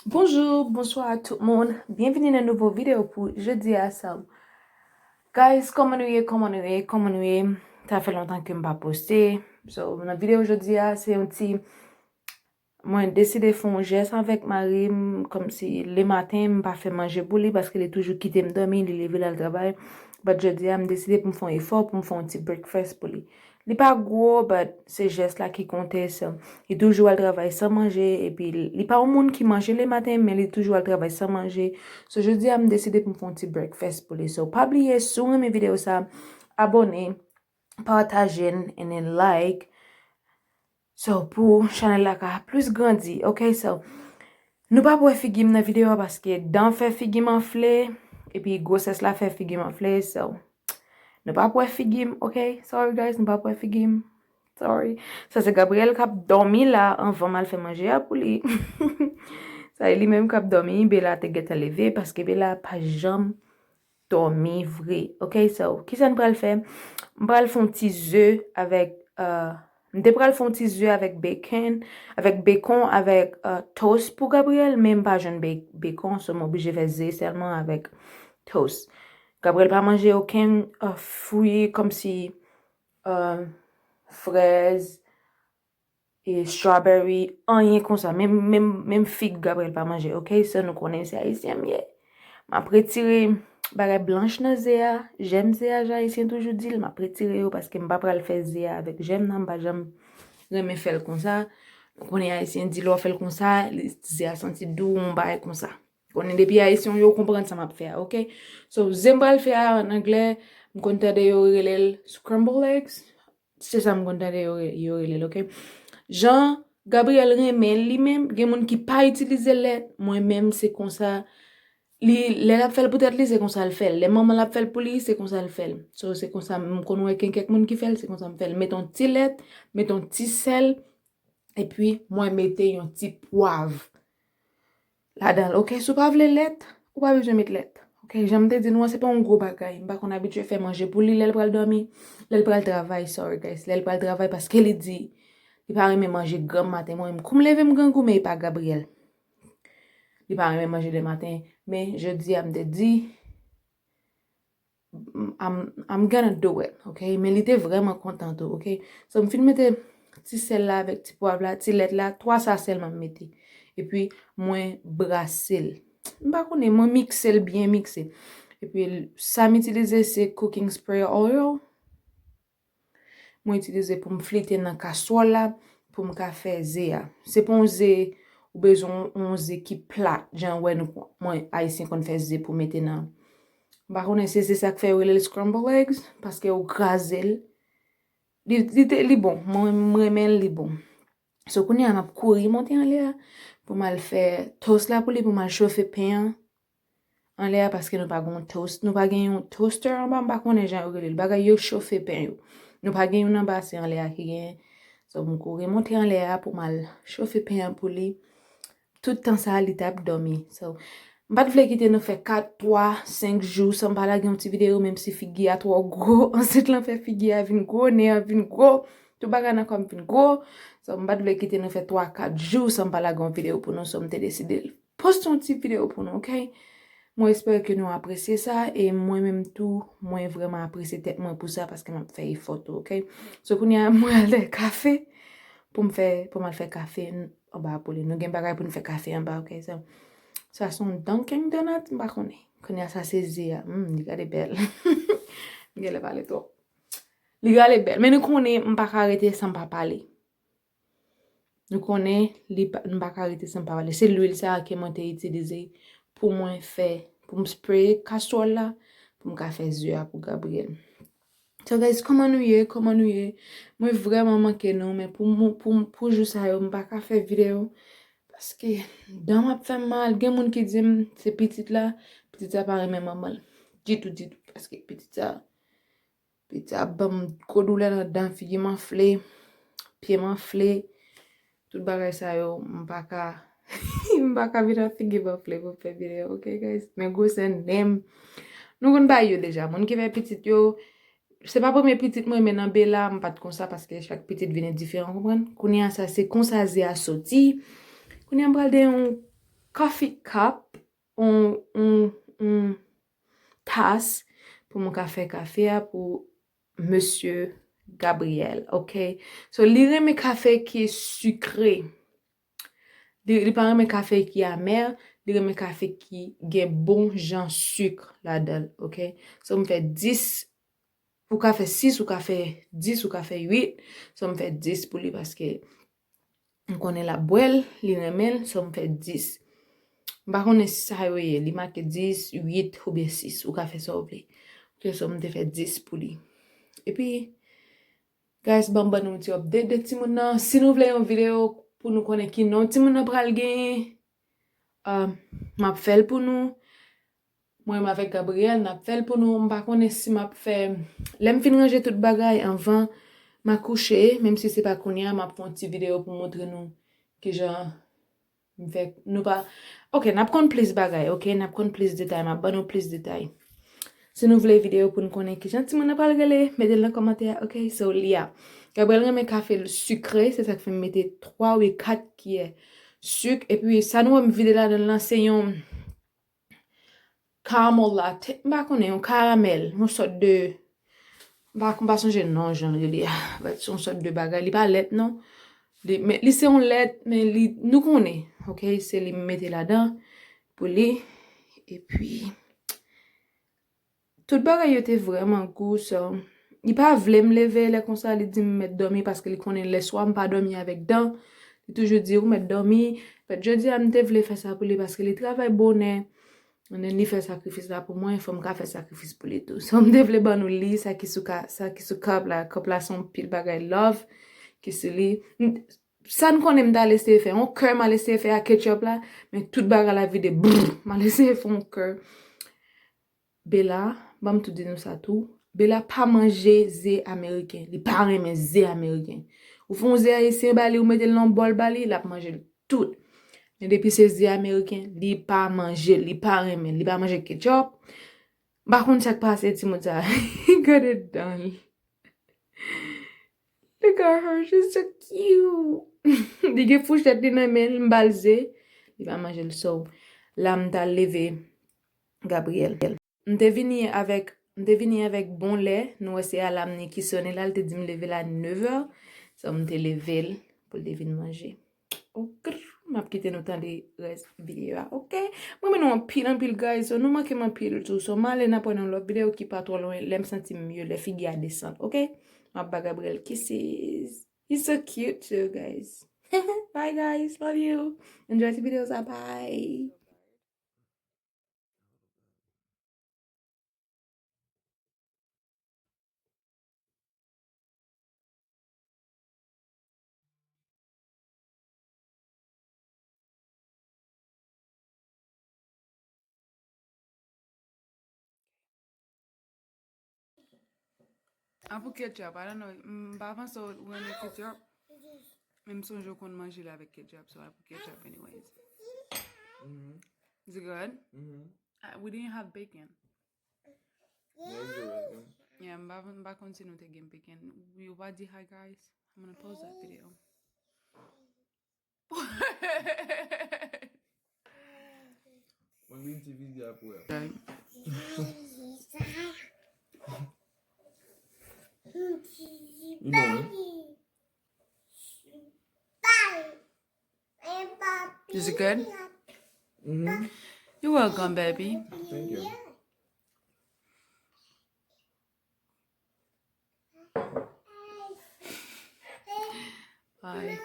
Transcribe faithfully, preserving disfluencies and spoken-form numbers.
Bonjou, bonswa tout moun. Byenvini nan nouvo videyo pou jodi a. So, guys, kòman nou ye? Kòman nou ye? Kòman nou ye? Sa fè lontan ke m pa poste. So, nan videyo jodi a, se yon ti, mwen deside fè yon jès avèk mari m, kòmsi le maten, m pa fè manje pou li, paske li toujou kite m dòmi, li leve l al travay. But jodi a, m deside pou m fè yon efò, pou m fè yon ti breakfast pou li. Li pa gwo, but se jès la ki konte. So, li toujou al travay san manje, epi li pa yon moun ki manje le maten, men li toujou al travay san manje. So, jodi a, m deside pou m fè yon ti breakfast pou li. So, pa bliye, si w renmen videyo sa, abòne, pataje n, and then like. So, pou chanèl la ka plis grandi, ok? So, nou p ap wè figi m nan videyo a paske dan fè figi m anfle, epi gwosès la fè figi m anfle, so, nou p ap wè figi m, ok? Sorry, guys, nou p ap wè figi m. Sorry. Sa se Gabriel k ap dòmi la anvan m al fè manje a pou li. Sa e li menm k ap dòmi, Bella te gentan leve, paske Bella pa janm dòmi vre. Ok, so, kisa n pral fè? M pral fè yon ti ze avèk, euh, m te pral fè yon ti ze avèk bacon, avèk bacon, avèk, euh, toast pou Gabriel, men m pa jwenn be-, bacon, so m oblije fè ze sèlman avèk toast. Gabriel pa manje okenn, euh, fwi, kòmsi, euh, frèz, e strawberry, anyen konsa. Menm, menm, menm fig Gabriel pa manje, ok? So, nou konnen se ayisyen m ye. M ap retire bagay blanch nan ze a, jèm ze a, jan ayisyen toujou di l, m ap retire yo paske m pa pral fè ze a avèk jèm nan, m pa janm renmen fè l konsa. Nou konnen ayisyen di lè w fè l konsa, li, ze a santi dou, yon bagay konsa. Konnen depi ayisyen yo konprann sa m ap fè a, ok? So, ze m pral fè a an anglè, m konn tande yo rele l scramble eggs. Se sa m konn tande yo, re- yo rele l, ok? Jan Gabriel renmen l li menm, gen moun ki pa itilize lèt, mwen menm se konsa. Li, lè l ap fè l pou tèt li, se konsa l fè l. Lè manman l ap fè l pou li, se konsa l fè l. So, se konsa m konn wè gen kèk moun ki fè l, se konsa m fè l. Mete yon ti lèt, mete yon ti sèl, epi mwen mete yon ti pwav ladan l, ok? Si w pa vle lèt, ou pa bezwen met lèt. Ok, jan m te di nou an, se pa yon gwo bagay. M pa konn abitye fè manje pou li lè l pral dòmi, lè l pral travay, sorry guys, lè l pral travay paske li di li pa renmen manje gran maten. Mwen menm, kou m leve m grangou, men e pa Gabriel. Li pa renmen manje le maten, men jodi a m te di, I'm, I'm gonna do it, ok? Men li te vrèman kontan tou, ok? So, m fin mete ti sèl la avèk ti pwav la, ti lèt la, twa sa sèlman m mete. Epi, mwen brase l. M pa konnen, mwen mikse l byen mikse. Epi, l- sa m itilize, se cooking spray oil. Mwen itilize pou m flite nan kaswòl la, pou m ka fè ze a. Se pa yon ze, ou bezwen yon, yon ze ki plat, jan w wè nou, mwen, ayisyen konn fè ze pou mete nan. M pa konnen si se sa k fè yo rele l scramble eggs, paske ou kraze l. Li, li, te- li bon, mwen, mwen renmen l, li bon. So, kounye a, m ap kouri monte anlè a, pou m al fè toast la pou li, pou m al chofe pen an anlè a, paske nou pa gen yon toast, nou pa gen yon toaster anba, m pa konnen jan yo rele l, bagay yo chofe pen yo. Nou pa gen youn anba, se anlè a ki genyen. So, m kouri monte anlè a pou m al chofe pen an pou li. Tout tan sa a, li t ap dòmi. So, m pa t vle kite nou fè kat, twa, senk jou san m pa lage yon ti videyo, menm si figi a twò gwo. Ansent lan fè figi a vin gwo, nen an vin gwo, tout bagay nan kò m vin gwo. So, m pa t vle kite nou fè twa, kat jou san m pa lage yon videyo pou nou. So, m te deside poste yon ti videyo pou nou, ok? Mwen espere ke nou apresye sa, e mwen menm tou, mwen vrèman apresye tèt mwen pou sa, paske m ap fè efò tou, ok? So, kounye a, mwen al fè kafe, pou m fè, pou m al fè kafe n- anba pou li. Nou gen bagay pou n fè kafe anba, ok? So, sa se yon Dunkin Donut, m pa konnen. Kounye a, sa se ze a. Hmm, li gade bèl. M genlè pale twòp. Li gade bèl. Men nou konnen, m pa ka rete san m pa pale. Nou konnen, li pa- m pa ka rete san m pa pale. Se lwil sa a ke mwen te itilize pou mwen fè, pou m spray kaswòl la, pou m ka fè ze a pou Gabriel. So guys, kòman nou ye? Kòman nou ye? Mwen vrèman manke nou, men pou, mou- pou, pou jou sa yo, m pa ka fè videyo. Paske dan m ap fè m mal. Gen moun ki di m, se pitit la, pitit sa pa renmen manman l. Ditou, ditou. Paske pitit sa, pitit sa ap ban m gwo doulè nan dan, figi m anfle, pye m anfle. Tout bagay sa yo, m pa ka, m pa ka vin ak figi m anfle pou m fè videyo, ok, guys? Men gwosè nen m. Nou konn bagay yo deja. Moun ki fè pitit yo, se pa premye pitit mwen, men nan Bela, m pa t konsa, paske chak pitit vini diferan, konprann? Kounye a sa, se konsa ze a soti. Kounye a m pral de yon coffee cup, yon, yon, yon tas pou mwen ka fè kafe a pou Mesye Gabriel, ok? So, li renmen kafe ki sikre. Li, li pa renmen kafe ki amè, li renmen kafe ki gen bon jan sik ladan l, ok? So, m fè dis, ou ka fè sis, ou ka fè dis, ou ka fè uit, so, m fè dis pou li paske m konnen l ap bwè l, li renmen l, so, m fè dis. M pa konnen si sa yo ye, li make dis, uit oubyen sis, ou ka fè sa w vle. Ok, so, m te fè dis pou li. Epi, guys, ban m ban nou yon ti update de timoun nan. Si nou vle yon videyo pou nou konnen ki non timoun nan pral genyen, ah, m ap fè l pou nou. Mwen menm avèk Gabriel, n ap fè l pou nou. M pa konnen si m ap fè, lè m fin ranje tout bagay anvan m akouche, menm si se pa kounye a, m ap fè yon ti videyo pou montre nou kijan m fè, nou pa, ok, n ap konn plis bagay, ok, n ap konn plis detay, m ap ban nou plis detay. Si nou vle videyo pou n konnen kijan timoun nan pral rele, mete l nan kòmantè a, ok, so li a. Gabriel renmen kafe l sikre, se sa k fè m mete twa oubyen kat kiyè sik, epi sa nou wè m vide ladan l lan, se yon caramel latte, m pa konnen, yon karamèl, yon sòt de, m pa, m pa sonje non jan l rele a, but se yon sòt de bagay, li pa lèt non, li, men li se yon lèt, men li, nou konnen, ok, se li m mete ladan pou li, epi tout bagay yo te vrèman gou, so, li pa vle m leve lè konsa, li di m mèt dòmi paske li konnen lè swa m pa dòmi avèk Dan, li toujou di ou mèt dòmi, but jodi a m te vle fè sa pou li paske li travay bonè, and then li fè sakrifis la pou mwen, fò m ka fè sakrifis pou li tou. So, m te vle ban nou li, sa ki sou ka, sa ki sou kap la, kap la se yon pil bagay love ki sou li. M, sa n konnen m t al eseye fè, yon kè m al eseye fè a ketchup la, men tout bagay la vide, brr, m al eseye fè yon kè. Bella, ban m tou di nou sa tou. Bella pa manje ze ameriken. Li pa renmen ze ameriken. Ou fè yon ze ayisyen ba li, ou mete l nan yon bòl ba li, l ap manje l tout. Men depi se ze ameriken, li pa manje l, li pa renmen l, li pa manje ketchup. M pa konn sa k pase timoun sa. Gade dan l. Look at her, she's so cute. Li gen fouchèt li nan men l, m ba l ze. Li pa manje l, so. La m t al leve Gabriel. M te vini avèk, m te vini avèk bon lè, nou wè se alam ni ki sone la, l te di m leve l a nevè. So, m te leve l pou l te vin manje. Ok, m ap kite nou tande rès videyo a, ok? M renmen nou anpil, anpil, guys. So, nou manke m anpil tou. So, m ale n ap wè nan lòt videyo ki pa twò lwen, lè m santi m mye, lè figi a desann, ok? M ap ba Gabriel kisses. He's so cute too, guys. Bye, guys. Love you. Enjoy the videos. Bye. A pou ketchup, I don't know. M pa panse w renmen ketchup. Men m sonje w konn manje l avèk ketchup, so a pou ketchup anyways. Is it good? Uh, we didn't have bacon. Yeah, m pa, m pa konn si nou te gen bacon. Yo pa di hi, guys. I'm gonna pause that video. Mwen vin ti vide apre. Li bon, wi. Is it good? Mm-hmm. You're welcome, baby. Thank you. Bye.